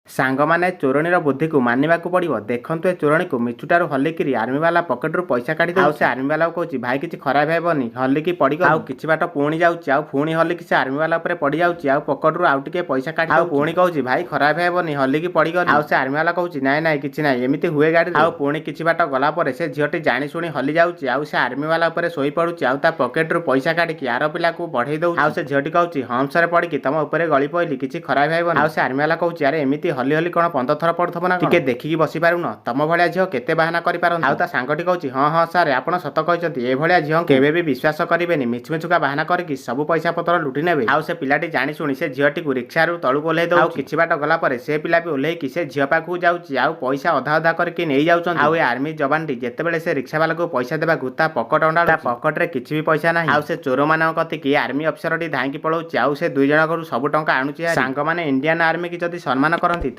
ସାଙ୍ଗମାନେ, ଚୋରଣୀର ବୁଦ୍ଧିକୁ ମାନିବାକୁ ପଡ଼ିବ। ଦେଖନ୍ତୁ, ଏ ଚୋରଣୀକୁ ମିଛୁଟାରୁ ହଲିକିରି ଆର୍ମିବାଲା ପକେଟରୁ ପଇସା କାଢ଼ି ଆଉ ସେ ଆର୍ମିବାଲାକୁ କହୁଛି, "ଭାଇ, କିଛି ଖରାପ ହେବନି, ହଲିକି ପଡ଼ିଗଲି।" ଆଉ କିଛି ବାଟ ପୁଣି ଯାଉଛି ଆଉ ପୁଣି ହଲିକି ସେ ଆର୍ମିବାଲା ଉପରେ ପଡ଼ିଯାଉଛି ଆଉ ପକେଟରୁ ଆଉ ଟିକେ ପଇସା କାଢ଼ି ଆଉ ପୁଣି କହୁଛି, "ଭାଇ, ଖରାପ ହେବନି, ହଲିକି ପଡ଼ିଗଲି।" ଆଉ ସେ ଆର୍ମିବାଲା କହୁଛି, "ନାଇଁ ନାଇଁ, କିଛି ନାଇଁ, ଏମିତି ହୁଏ ଗାଡ଼ିରେ।" ଆଉ ପୁଣି କିଛି ବାଟ ଗଲା ପରେ ସେ ଝିଅଟି ଜାଣି ଶୁଣି ହଲି ଯାଉଛି ଆଉ ସେ ଆର୍ମିବାଲା ଉପରେ ଶୋଇ ପଡୁଛି ଆଉ ତା ପକେଟରୁ ପଇସା କାଢ଼ିକି ଆର ପିଲାକୁ ବଢେଇ ଦଉଛି। ଆଉ ସେ ଝିଅଟି କହୁଛି, "ହମ୍ପସରେ ପଡ଼ିକି ତମ ଉପରେ ଗଳି ପଇଲି, କିଛି ଖରାପ ହେବନି।" ଆଉ ସେ ଆର୍ମିବାଲା କହୁଛି, "ଆରେ, ଏମିତି ହଲି ହଲି କଣ 15 ଥର ପଡୁଥିବ ନା କଣ? ଟିକେ ଦେଖିକି ବସି ପାରୁନ? ତମ ଭଳିଆ ଝିଅ କେତେ ବାହାନା କରିପାରନ୍ତି।" ଆଉ ତା ସାଙ୍ଗଟି କହୁଛି, "ହଁ ହଁ ସାର୍, ଆପଣ ସତ କହିଛନ୍ତି। ଏଭଳିଆ ଝିଅ କେବେ ବି ବିଶ୍ୱାସ କରିବେନି, ମିଛୁ ମିଛୁକା ବାହାନା କରିକି ସବୁ ପଇସା ପତ୍ର ଲୁଟି ନେବେ।" ଆଉ ସେ ପିଲାଟି ଜାଣି ଶୁଣି ସେ ଝିଅଟିକୁ ରିକ୍ସାରୁ ତଳକୁ ଓହ୍ଲେଇ ଦଉଛି। ଆଉ କିଛି ବାଟ ଗଲା ପରେ ସେ ପିଲା ବି ଓହ୍ଲେଇକି ସେ ଝିଅ ପାଖକୁ ଯାଉଛି ଆଉ ପଇସା ଅଧା ଅଧା କରିକି ନେଇଯାଉଛନ୍ତି। ଆଉ ଏ ଆର୍ମି ଯବାନଟି ଯେତେବେଳେ ସେ ରିକ୍ସା ବାଲାକୁ ପଇସା ଦେବାକୁ ତା ପକଟ ଅଣ୍ଡାଳୁଛି, ତା ପକଟରେ କିଛି ବି ପଇସା ନାହିଁ। ଆଉ ସେ ଚୋରମାନଙ୍କ କତିକି ଆର୍ମି ଅଫିସରଟି ଧାଇଁକି ପଳଉଛି ଆଉ ସେ ଦୁଇ ଜଣଙ୍କରୁ ସବୁ ଟଙ୍କା ଆଣୁଛି। ସାଙ୍ଗମାନେ, ଇଣ୍ଡିଆନ ଆର୍ମି କି ଯଦି ସମ୍ମାନ କରନ୍ତି